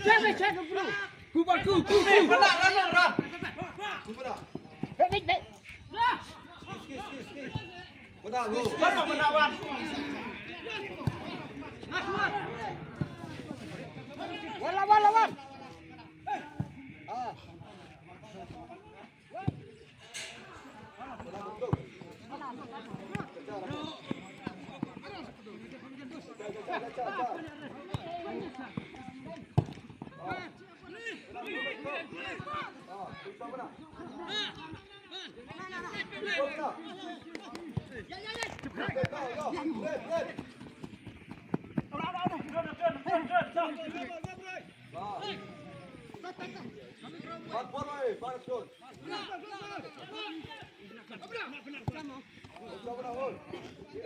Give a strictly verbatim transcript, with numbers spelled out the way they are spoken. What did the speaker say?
Ku ba ku ku ku. Ku ba. Ku ba. Ski ski ski. Ku ba. Ku ba. Wan lawan lawan. Ah.